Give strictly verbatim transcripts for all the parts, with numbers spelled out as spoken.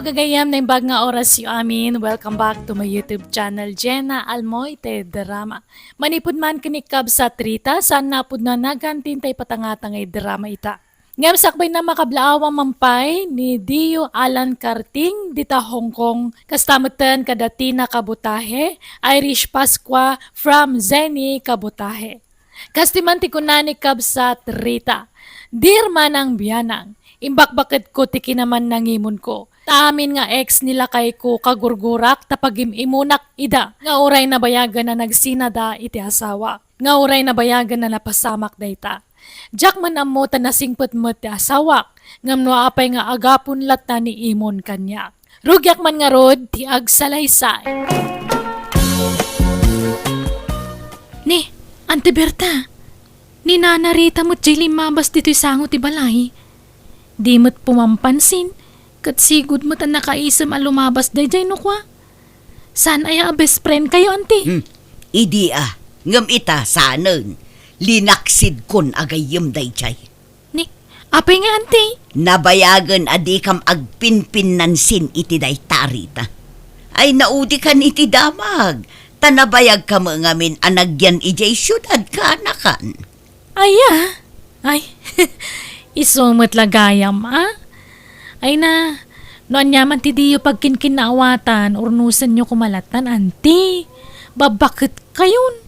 Gagayam, naimbag nga orasyo amin. Welcome back to my YouTube channel, Jenna Almoite Drama. Manipud man ken ni Kabsat Rita, saan nga pudno a nagantin tay patangata nga drama ita. Ngem sakbayna, makablaawan man pay ni Dio Alan Karting dita Hong Kong, kasta metten kada Tina Kabutahe, Irish Pascua from Zenny Kabutahe. Kas ti man ti kuna ni Kabsat Rita, "Dear Manang Bianang, imbakbaketko ti kinamannangimonko. Ta amin nga ex ni lakayko, kagurgurak ta pagim-imunak ida nga uray nabayagen a nagsinada iti asawak, nga uray nabayagen a napasamak dayta. Diak man ammo ta nasingpet met ti asawak, ngem no apay nga agapon latta ni imon kaniak. Rugiak man ngarud ti agsalaysay." Ni, Ante Berta, ni Nana Rita met jay limmabas ditoy sango ti balay. Di met pumampansin, ket sigud met a nakaisem a lumabas dayjay no kua. Saan aya a best friend kayo, Ante? Hmm, idi a, ngem ita, saanen. Linaksidkon a gayyem dayjay. Ni, apay nga, Ante? Nabayagen a dikam agpinpinnansin iti dayta, Rita. Ay, naudikan iti damag, ta nabayagka met ngamin a nagyan idiay siudad, kaanakan. Aya? Ay, isu met la gayam, a? Ay na, no ania man ti diyo pagkinkinnaawatan, urnosenyo koma lattan, Ante. Babbaket kayon.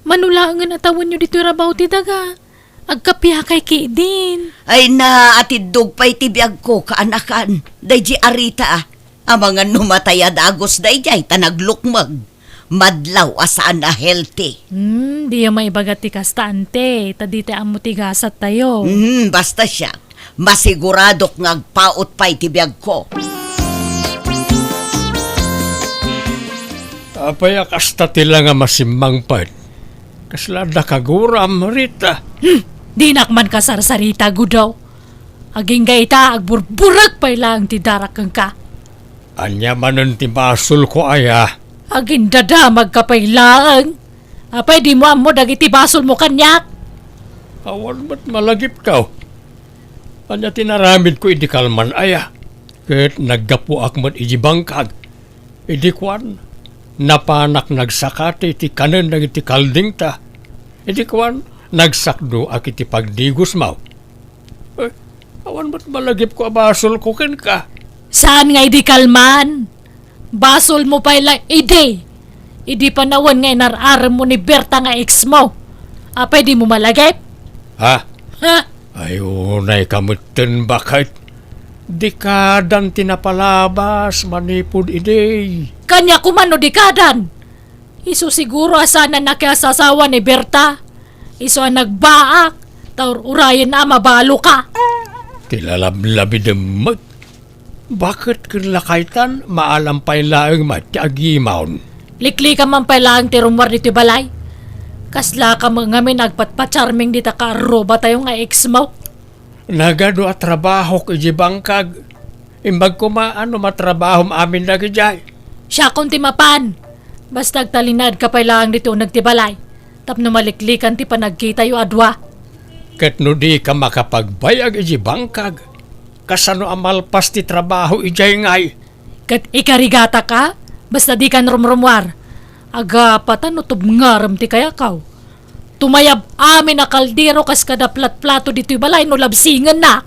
Mano laengen a tawenyo ditoy rabaw ti daga. Agkapiakay ketdin. Ay na, atiddog pay ti biagko, kaanakan. Daydi a Rita, a. Amangan no matay a dagus daydiay ta naglukmeg. Madlaw a saan a healthy. Hmm, diyo maibaga ti kasta, Ante, ta dita ammo ti gasat tayo. Hmm, basta siak, masiguradok nga agpaut pay ti biagko. Apay a kasta ti la nga masimmangpet? Kasla adda kaguram, Rita? Hmm, dinak man kasarsarita, Gudaw. Agingga ita, agburburek pay laeng ti darak kenka. Ania manen ti basolko, aya? Agindadamagka pay laeng. Apay dimo ammo dagiti basolmo kaniak? Awan met malagipko. Ania ti naramidko idi kalman, aya? Ket naggapuak met idi bangkag. Idi kuan, napanak nagsakati ti kanen dagiti kaldingta. Idi kuan, nagsakdoak iti pagdigusmo. Eh, awan met malagipko a basolko kenka. Saan nga idi kalman? Basolmo pay la idi. Idi panawen nga inar-aremmo ni Berta nga ex mo. Apay dimo malagip? Ha? Ha? Ay, unayka metten, baket. Dikadan ti napalabas manipud idi. Kaniak koma no dikadan? Isu siguro a saan a nakiasasawa ni Berta. Isu a nagbaak, ta ur-urayenna a mabaloka. Ti lalablabidem met. Baket ken lakaytan, maalam pay laeng met ti agimon. Liklikan man pay laeng ti rummuar ditoy balay. Kaslaka met ngamin agpatpacharming dita kaarrubatayo nga ex mo. Nagadu a trabahok idi bangkag. Imbag koma a no matrabahom amin dagidiay. Siakon ti mapan. Basta agtalinaedka pay laeng ditoy uneg ti balay. Tapno maliklikan ti panagkitayo a dua. Ket no dika makapagbayag idi bangkag, kasano a malpas ti trabaho idiay ngay? Ket ikarigatak a, basta dikan rumrumuar. Agapatan no tubngarem ti kayakaw. Tumayab amin a kaldero kas kada platplato ditoy balay no labsingennak.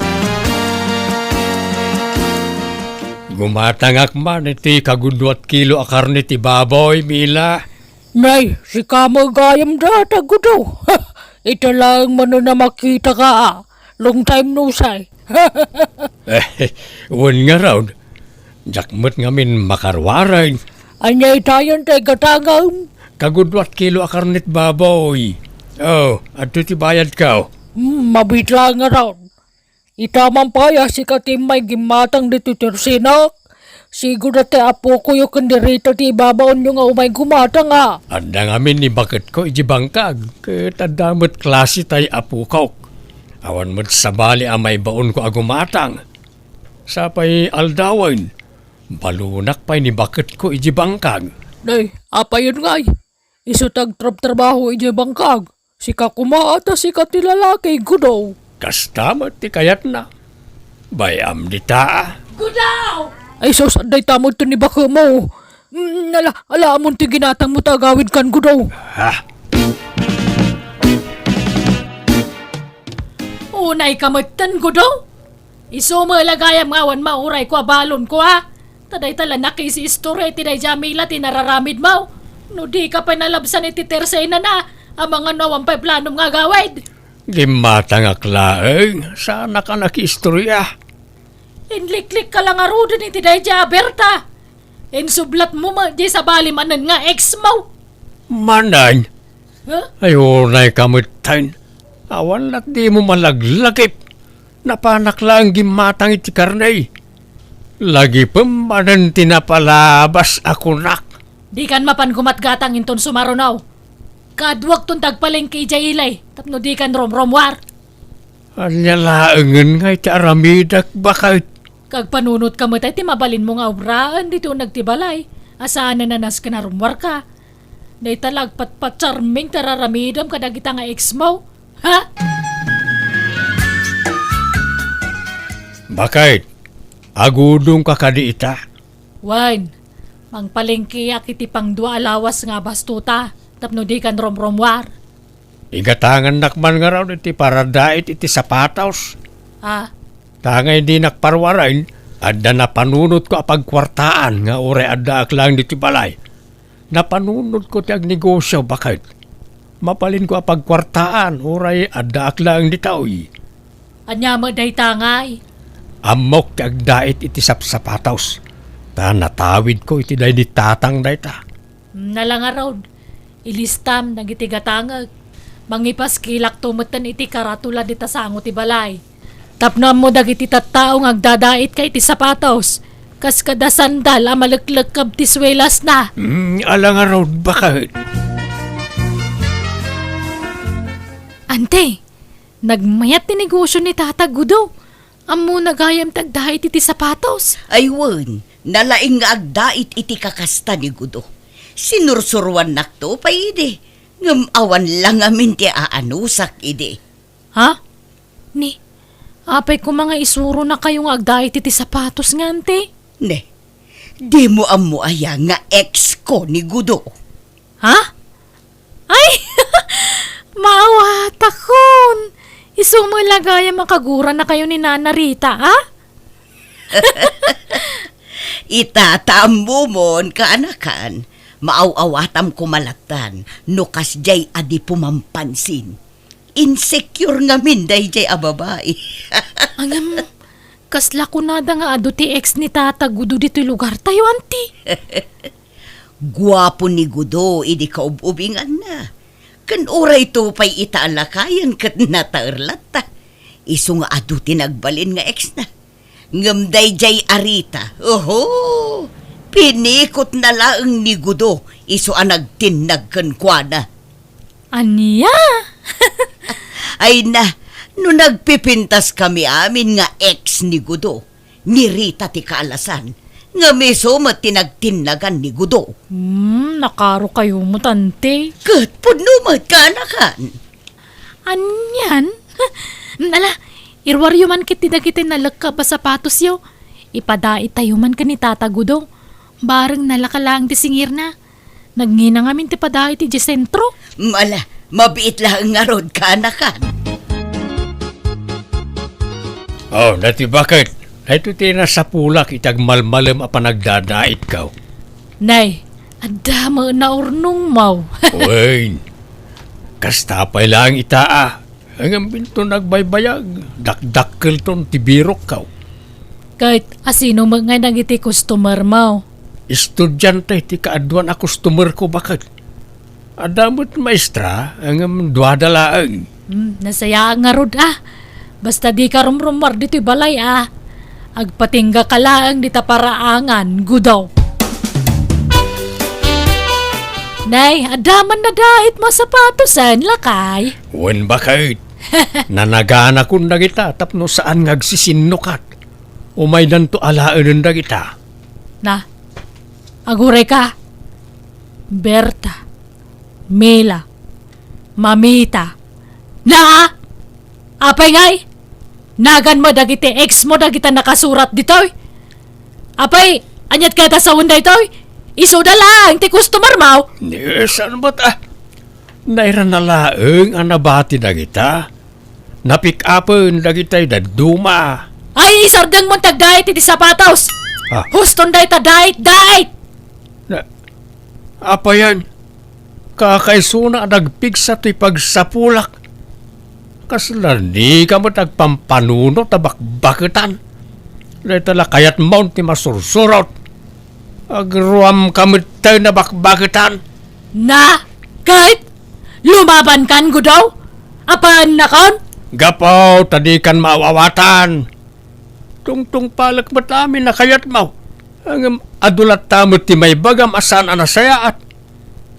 Gumatangak man iti kaguduat kilo a karne ti baboy, Mila. Nay, sika met gayam dayta, Gudaw. Ita laeng manen a makitaka a. Long time no see. Eh, wen ngarud, diak met ngamin makaruaren. Ania itayen ti gatangem? Kaguduat kilo a karne ti baboy. Oh, adtoy ti bayadko. Hmm, mabiit laeng ngarud. Ita man pay a sika ti immay gimmatang ditoy tersinak. Sigud a ti apokoyo ken ni Rita ti ibabaonyo nga umay gumatang a. Adda ngamin ni baketko idi bangkag, ket adda met klase tay apokok. Awan met sabali a maibaonko a gumatang. Sapay aldawen, balonak pay ni baketko idi bangkag. Nay, apayen ngay? Isu ti agtrabtrabaho idiay bangkag. Sika koma a ta sika ti lalaki, Gudaw. Kasta met ti kayatna. Bay-am dita a. Gudaw! Ay sus, adda ita met ni bakemo. Mm, ala, ala, ammom ti ginatangmo ta agawidkan, Gudo. Ha? Unayka metten, Gudo? Isu met la gayam nga awan maurayko a balonko, a? Ta dayta la nakisiistorya iti daydiay a Mila ti nararamidmo. No dika pay nalabsan iti tersenana, amangan no awan pay planom nga agawid. Gimmatangak laeng, saanak a nakiistorya. Inliklikka la ngaruden iti daydiay a Berta. Insublatmo met diay sabali manen nga exmo. Manen? Ha? Ay, unayka metten. Awan lat dimo malaglagip. Napanak laeng gimmatang iti karne. Lagipem manen ti napalabas a kunak. Dikan mapan gumatgatang inton sumaruno. Kaduakton ti agpalengke idiay ili, tapno dikan rumrummuar. Ania laengen nga iti aramidek, baket? Agpanunotka met ti mabalinmo nga obraen ditoy uneg ti balay, a saanen a nasken a rummuarka. Dayta la agpatpatsarming ti ar-aramidem kadagita nga exmo. Ha? Baket, agudongka kadi ita? Wen, mangpalengkeak iti pangdua a lawas nga abastota tapno dikan rumrummuar. Igatangannak man ngarud iti paradait iti sapatos. Ah. Ta nga idi nakparuaren, adda napanunotko a pagkuartaan nga uray addaak laeng ditoy balay. Napanunotko ti agnegosio, baket. Mabalinko a pagkuartaan uray addaak laeng ditoy. Ania met dayta ngay? Ammok ti agdait iti sapsapatos, ta natawidko iti daydi tatang dayta. Nala ngarud, ilistam dagiti gatangek. Mangipaskilakto metten iti karatula dita sango ti balay. Tapno ammo dagiti tattao nga agdadaitka iti sapatos, kas kada sandal a maleklekkeb ti suelasna. Mm, ala ngarud, baket. Ante, nagmayat ti negosio ni Tata Gudo. Ammona gayam ti agdait iti sapatos. Ay wen, nalaing nga agdait iti kakasta ni Gudo. Sinursuruannakto pay idi, ngem awan la ngamin ti aanusak idi. Ha? Ni, apay koma nga isuronakayo nga agdait iti sapatos nga, ante? Ne, dimo ammo aya nga ex ko ni Gudo? Ha? Ay! Maawatakon! Isu met la gayam a kaguranakayo ni Nana Rita, a? Ita, ta ammomon, kaanakan, maaw-awatam koma lattan no kasdiay a di pumampansin. Insecure ngamin daydiay a babai. Ngem, kasla kunada nga adu ti ex ni Tata Gudo ditoy lugartayo, anti? Guapo ni Gudo idi kaub-ubinganna. Ken urayto pay ita a lakayen ket nataer latta. Isu nga adu ti nagbalin nga exna. Ngem daydiay a Rita, oho, pinikotna laeng ni Gudo isu a nagtinnag kenkuana. Ania? Ay na, no nagpipintaskami amin nga ex ni Gudo, ni Rita ti kaalasan, ngem isu met ti nagtinnagan ni Gudo. Hmm, nakarokayo met, anti. Ket pudno met, kaanakan. Anian? Ala, iruaryo man ketdi dagiti nalekkab a sapatosyo. Ipadaitayo man ken ni Tata Gudo. Bareng nalaka laeng ti singirna. Nagngina ngamin ti padait idiay sentro. Ala, mabiit laeng ngarud, kaanakan. Oh, nati, baket? Daytoy ti nasapulak iti agmalmalem a panagdadaitko. Nay, adda met naurnongmo. Wen, kasta pay laeng ita a. Ngem inton nagbaybayag, dakdakkelton ti birokko. Ket asino met ngay dagiti customermo? Estudiante ti kaaduan a customerko, baket. Adda met maestra, ngem duada laeng. Hmm, nasayaat ngarud a. Basta dika rumrummuar ditoy balay a. Agpatinggaka laeng dita paraangan, Gudo. Nay, adda man nadaitmo a sapatosen, lakay. Wen, baket. Nanaganakon dagita tapno saan nga agsisinnukat. Umaydanto alaenen dagita. Na, agurayka. Berta. Mila. Mamita. Na! Apay ngay? Naganmo dagiti exmo dagita nakasurat ditoy? Apay, aniat kayat a sawen daytoy? Isuda laeng ti customer mo. Ni, saan met, ah? Nairana laeng a nabati dagita. Napick-upen dagitay dadduma. Ay, isardengmon ti agdait iti sapatos. Ah. Huston dayta, dait, dait! Na, apayan, kakaisuna a nagpigsa ti pagsapulak. Kasla dika met agpampanunot a bakbaketan. Dayta la kayatmon ti masursurot. Agruamka metten a bakbaketan. Na, ket lumabankan, Gudo? Apaannakon? Gapu ta dikan maaw-awatan. Tungtungpalek met amin a kayatmo. Ngem adu latta met ti maibagam a saan a nasayaat.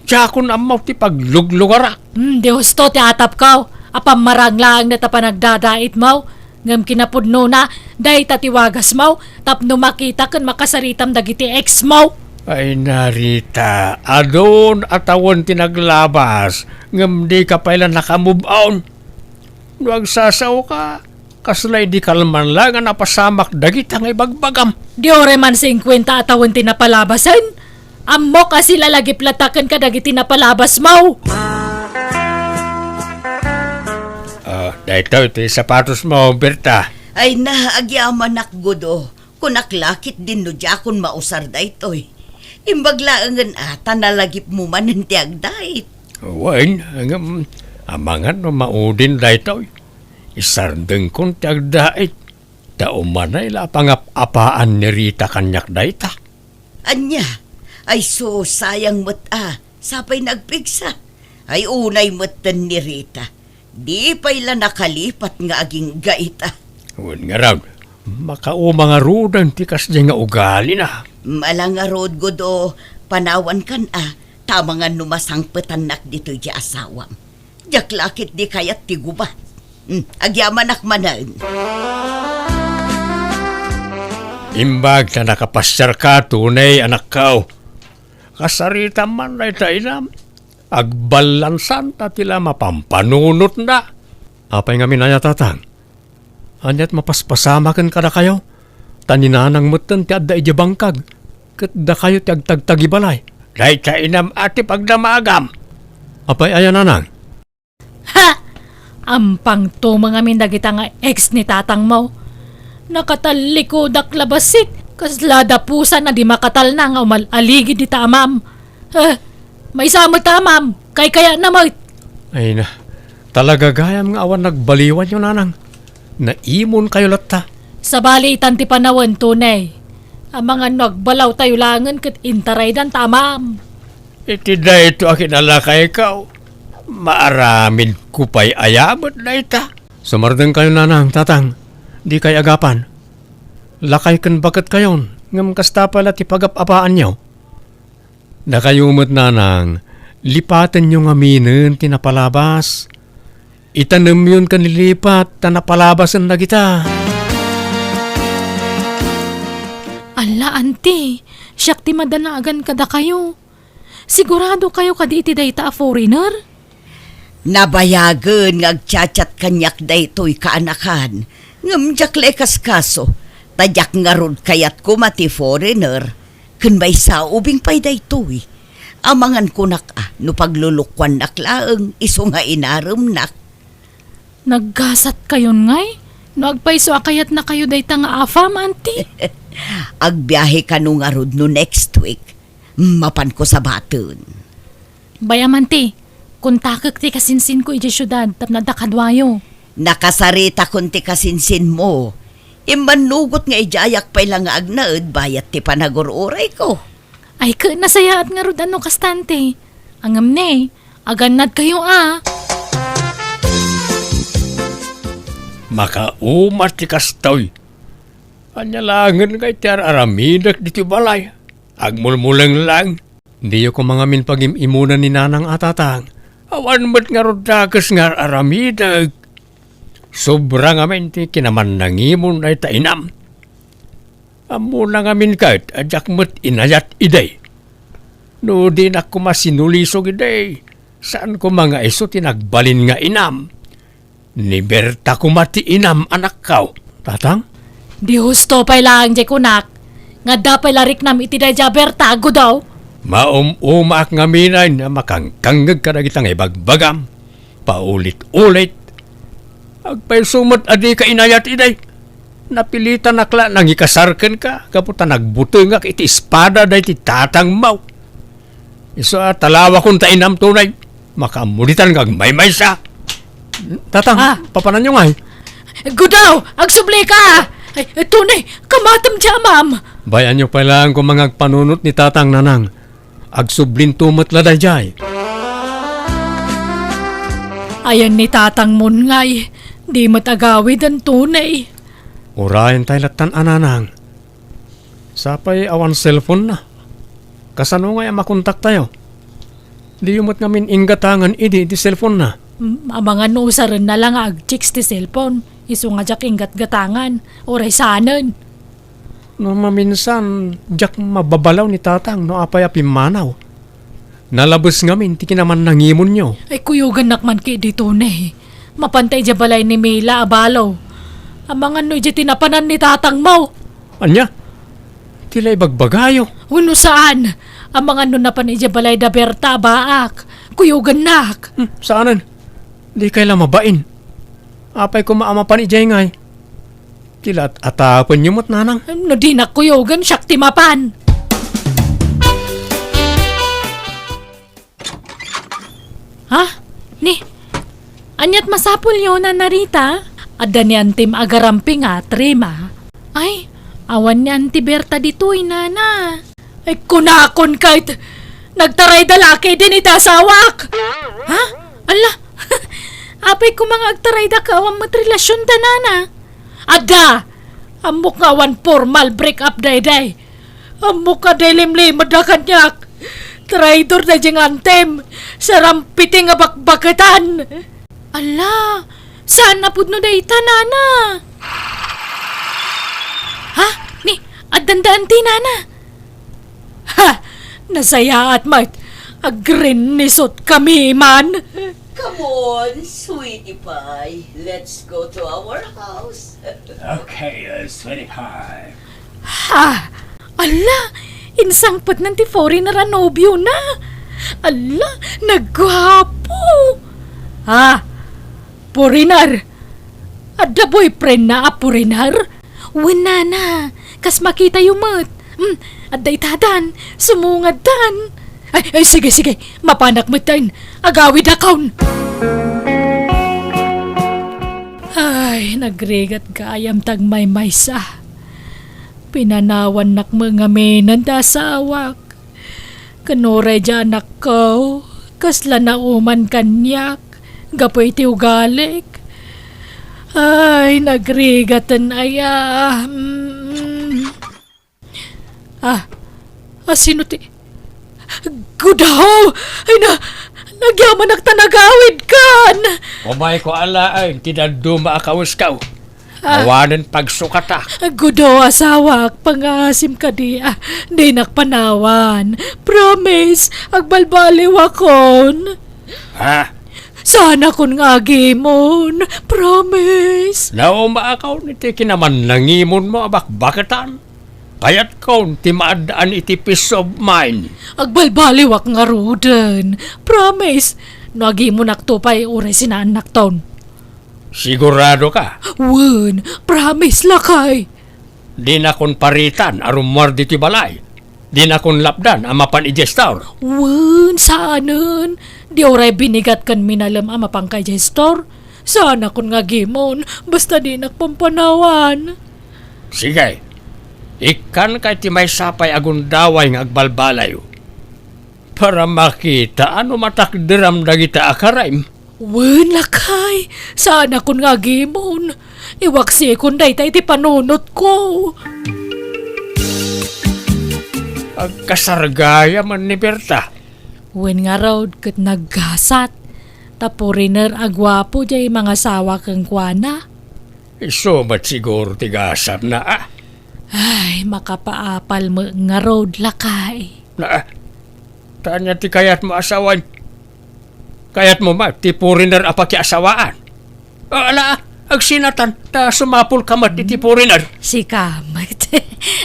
Diakon ammo ti pagluglugarak. Hmm, di husto ti atapko a pammarang laeng dayta panagdadaitmo. Ngem kinapudnona, dayta ti wagasmo tapno makita ken makasaritam dagiti ex mo. Ay, Narita, adun a tawen ti naglabas, ngem dika pay la naka-move on. No agsasaoka, kasla idi kalman laeng a napasamak dagita nga ibagbagam. Di uray man singkuenta a tawen ti napalabasen. Ammok a silalagip latta ken kadagiti napalabasmo. Ah, daytoy ti sapatosmo, Berta. Ay na, agyamanak, Gudo. Kunak la ketdin no diakon mausar daytoy. Imbag laengen a ta nalagipmo manen ti agdait. Wen, ngem, amangan no maudin daytoy. Isardengkon ti agdait. Ta umanay la a pangap-apaan ni Rita kaniak dayta. Ania? Ay sus, sayang met a, sapay nagpigsa. Ay unay metten ni Rita. Di pay la nakalipat nga agingga ita. Wen ngarud, makauma ngaruden ti kasdiay nga ugalina. Mala ngarud, Gudo, panawankan a, ta amangan no masangpetannak ditoy ti asawam. Diak la ketdi kayat ti gubat. Hmm, agyamanak manen. Imbag ta nakapasiarka, Tunay, anakko. Kasaritam man dayta inam. Agballansan ta ti la mapampanunotna. Apay ngamin aya, Tatang? Aniat mapaspasamaken kadakayo? Ta ni Nanang metten ti adda idiay bangkag, ket dakayo ti agtagtagibalay. Dayta inam a ti pagdamagam. Apay aya, Nanang? Ha! Ampang tumeng amin dagita nga ex ni tatangmo. Nakatallikudak la bassit, kasla dapusan a di makatalna nga umal-aligid dita amam. Eh, maysa met a amam, kaykayatna met. Ay na, talaga gayam nga awan nagbaliwanyo, Nanang. Naimonkayo latta. Sabali itan ti panawen, Tunay. Amangan no agbalawtayo laengen ket intaraydan ta amam. Iti daytoy a kinalakayko, maaramidko pay aya met dayta? Sumardengkayo, Nanang, Tatang, dikay agapan. Lakay ken baketkayon, ngem kasta pay la ti pagap-apaanyo. Dakayo met, Nanang, lipatenyo ngaminen ti napalabas. Itanemyon ken lipat ta napalabasen dagita. Alla, Auntie, siak ti madanagan kadakayo. Sigurado kayo kadi iti dayta a foreigner? Nabayagen nga agchat-chat kaniak daytoy kaanakan, ngem diak la ikaskaso, ta diak ngarud kayat koma ti foreigner, ken maysa ubing pay daytoy. Amangan kunak a no paglulukuannak laeng isu nga inaremnak. Naggasat kayon ngay? No agpayso a kayatna kayo dayta nga afam, Auntie? Agbiahe kano ngarud no next week. Mapanko sabaten. Bay-am, Auntie, kontakek ti kasinsinko idiay siudad tapno adda kaduayo. Nakasaritakon ti kasinsinmo. Immannugot nga idiayak pay la nga agnaed bayat ti panagur-urayko. Ay, ket nasayaat ngarud a no kasta, Auntie. Ngem ne, agannadkayo a. Makauma ti kastoy. Ania laengen ngay ti ar-aramidek ditoy balay? Agmulmuleng laeng. Diyo koma ngamin pagim-imunan ni Nanang a, Tatang. Awan met ngarud dakes nga ar-aramidek. Sobra ngamin ti kinamannangimon dayta inam. Ammona ngamin ket a diak met inayat idi. No dinak koma sinulisog idi, saan koma nga isu ti nagbalin nga inam. Ni Berta koma ti inam, anakko. Tatang? Di husto pay laeng diay kunak. Nga adda pay la riknam iti daydiay a Berta, Gudaw? Maum-umaak ngamin a makangkangngeg kadagita nga ibagbagam. Paulit-ulit. Agpayso met a dika inayat idiay. Napilitanak la nangikasar kenka, gapu ta nagbutengak iti espada daydi tatangmo. Isu a talawakon ta inamto, Nay. Makaammo ditan nga agmaymaysa. Tatang, Ah. papananyo ngay? Gudaw, agsublika! Ay, Tony, kamatem diay amam! Bay-anyo pay laeng koma nga agpanunot ni Tatang, Nanang. Agsublinto met la daydiay. Ayan ni Tatangmon ngay, di met agawiden, Tony. Urayen tay lattan a, Nanang. Sapay awan cellphone na. Kasano ngay a makontaktayo? Diyo met ngamin inggatangan idi ti cellphone na. Mm, amangan no usarenna la nga agchicks ti cellphone. Isu nga diak inggatgatangan. Uray saanen. No maminsan, diak mababalaw ni Tatang no apay a pimmanaw. Nalabes ngamin ti kinamannangimonyo. Ay, kuyogannak man ketdi, Tony. Mapanta idiay balay ni Mila a balo. Amangan no idiay ti napanan ni Tatangmo. Ania? Ti la ibagbagayo? Wenno saan? Amangan no napan idiay balay da Berta a baak. Kuyogannak. Hmm, saanen? Dikay la mabain. Apay koma a mapan idiay ngay? Ti la at-atapenyo met, Nanang. No dinak kuyogen, siak ti mapan. Ha? Ni, aniat masapulyo, Nana Rita? Adda ni Antim agarampingat, Rima. Ay, awan ni Anti Berta ditoy, Nana. Ay, kunakon kayt, nagtarayda la ketdin iti asawak. Ha? Ala, apay koma nga agtarayda ket awan met relasionda, Nana? Adda! Ammok nga awan formal break-up daydiay. Ammok a diay limlimedda kaniak. Traidor daydiay nga Antim. Sarampiti nga bakbaketan. Ala, saan a pudno dayta, Nana? Ha? Ni, addanda Anti, Nana? Ha! Nasayaat met. Agrinnisutkami man. Come on, sweetie pie. Let's go to our house. Okay, uh, sweetie pie. Ha! Ala! Insangpetnan ti foreigner a nobiona. Ala! Nagguapo! Ha! Foreigner! Adda boyfriendna a foreigner? Wen, Nana, kas makitayo met. Hmm, adda itadan, sumungaddan. Ay, ay, sige, sige, mapanak metten. Agawidakon. Ay, nagrigat gayam ti agmaymaysa. Pinanawannak met ngaminen ti asawak. Ken uray diay anakko, kasla nauman kaniak gapu iti ugalik. Ay, nagrigaten aya. Mm. Ah, ah, sino ti, Gudaw! Ay na, nagyamanak ta nagawidkan! Umayko alaen ti dadduma a kawesko. Ah. Awanen pagsukatak. Gudaw, asawak, pangngaasim kadi, ah, dinak panawan. Promise, agbalbaliwakon. Ha? Saanakon nga agimon. Promise. Naumaakon iti kinamannangimonmo a bakbaketan. Kayatkon ti maaddaan iti peace of mind. Agbalbaliwak ngaruden. Promise. No agimonakto pay, uray sinaannakton. Sigurado ka? Wen, promise, lakay. Dinakon paritan a rummuar ditoy balay. Dinakon lapdan a mapan idiay store. Wen, saanen. Di uray binigat ken minalem a mapanka idiay store. Saanakon nga agimon, basta dinak pampanawan. Sige, ikkanka iti maysa pay a gundaway nga agbalbaliw. Para makita a no matakderam dagita a karaim. Wen, lakay, saanakon nga agimon. Iwaksikon dayta iti panunotko. Agkasargaya man ni Berta. Wen ngarud ket naggasat. Ta foreigner a guapo diay mangasawa kenkuana. Isu met siguro ti gasatna, a. Ay, makapaapal met ngarud, lakay. Na, ta ania ti kayatmo a sawen? Kayatmo met ti foreigner a pakiasawaan? O, ala, Agsinatan, ta sumapulka met iti foreigner. Sika met.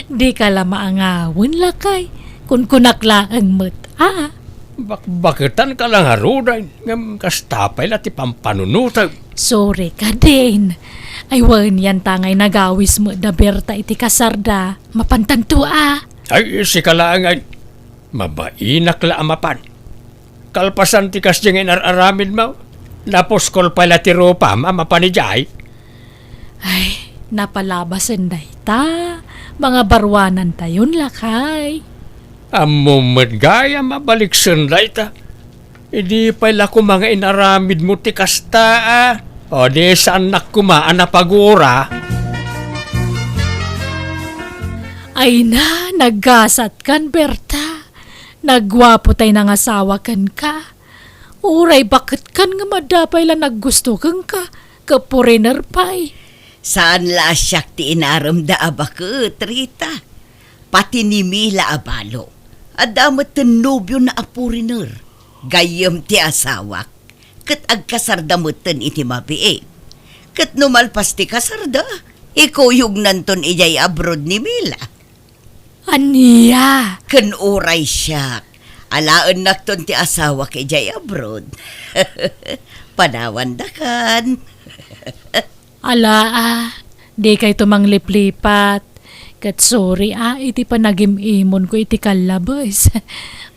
Dika la maangawen, lakay. Kunkunak laeng met, a. Bakbaketanka la ngaruden, ngem kasta pay la ti pampanunotem. Sorry ka, Din. Ay, wen, yanta nga inagawis met da Berta iti kasarda. Mapantanto, a. Ay, sika laeng, ay. Mabainak la a mapan. Kalpasan ti kasdiay nga inar-aramidmo, napuskol pay la ti rupam a mapan idiay. Ay, napalabasen dayta. Mangabaruanantayon, lakay. Ammom met gayam a baliksen dayta. Idi pay la koma nga inaramidmo ti kasta, a. O di, saannak koma a napagura. Ay na, naggasatkan, Berta. Nagguapo tay nangasawa kenka. Uray baketkan nga madda pay la naggusto kenka, ket foreigner pay. Saan la a siak ti inaremda a baket, Rita. Pati ni Mila a balo, adda metten nobiona a foreigner. Gayyem ti asawak, ket agkasarda metten iti mabiit. Ket no malpas ti kasarda, ikuyognanton idiay abroad ni Mila. Ania? Ken uray siak, alaennakton ti asawak idiay abroad. Panawandakan. Ala, a, dikayto mangliplipat. Ket sorry, a, iti panagim-imonko iti kallabes.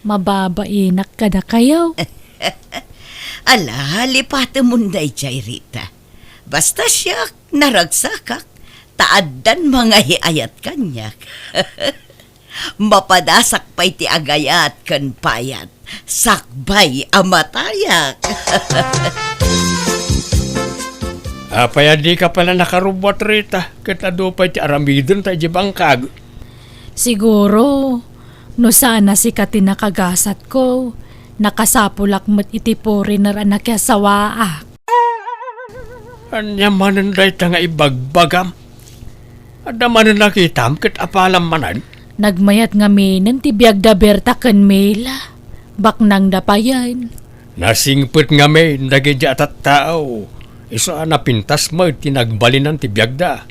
Mababainak kadakayo. Ala, lipatemon daydiay, Rita. Basta siak, naragsakak, ta addan mangaay-ayat kaniak. Mapadasak pay ti agayat ken payat, sakbay a matayak. Apay a dika pay la nakarubbuat, Rita, ket adu pay ti aramidenta idiay bangkag? Siguro, no saan a sika ti nakagasatko, nakasapulak met iti foreigner a nakiasawaak. Ania manen dayta nga ibagbagam? Adda manen nakitam ket apalam manen? Nagmayat ngaminen ti biagda Berta ken Mila. Baknangda payen. Nasingpet ngamin dagiti a tattao. Isu a napintas met ti nagbalinan ti biagda.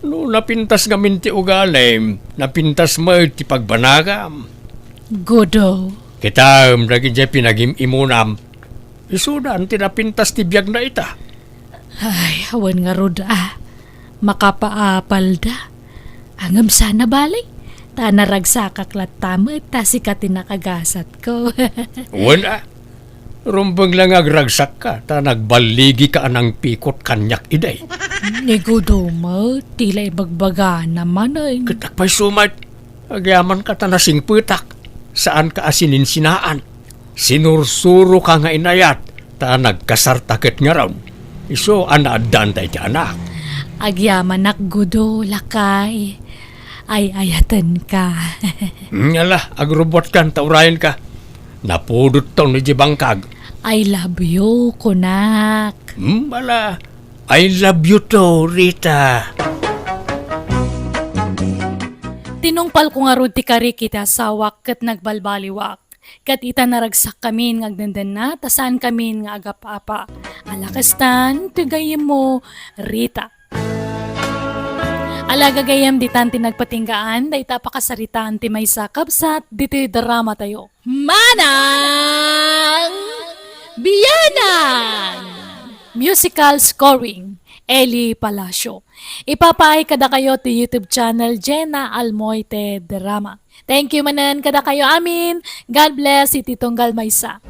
No napintas ngamin ti ugalim, napintas met ti pagbanagam. Gudo. Kitaem dagiti pinagim-imunam. Isudan ti napintas ti biagna ita. Ay, awan ngarud a. Makapaapalda. Ngem saan a bale. Ta naragsakak latta met ta sika ti nakagasatko. Wen a. Rumbeng la nga agragsakka ta nagballigika a nangpikot kaniak idi. Ni Gudo met, ti la ibagbagana manen. Ket apay sumat, agyamanka ta nasingpetak. Saanka a sininsinaan. Sinursuroka nga inayat, ta nagkasarta ket ngarud. Isu a naaddaanta iti anak. Agyamanak, Gudo, lakay. Ay-ayatenka. Hmm, ala, agrubbuatkan ta urayenka. Napudotton iti bangkag. I love you, kunak. Hmm, ala, I love you too, Rita. Tinungpalko ngarud ti karik iti asawak ket nagbalbaliwak. Ket ita naragsakkamin nga agdendenna, ta saankamin nga agap-apa. Ala kastan, ti gayyemmo, Rita. Ala gagayyem, ditan ti nagpatinggaan, dayta a pakasaritaan ti maysa a kabsat, ditoy dramatayo. Manang Bianang! Musical scoring, Eli Palacio. Ipapaay kadakayo ti YouTube channel Jenna Almoite Drama. Thank you manen kadakayo amin. God bless iti tunggal maysa.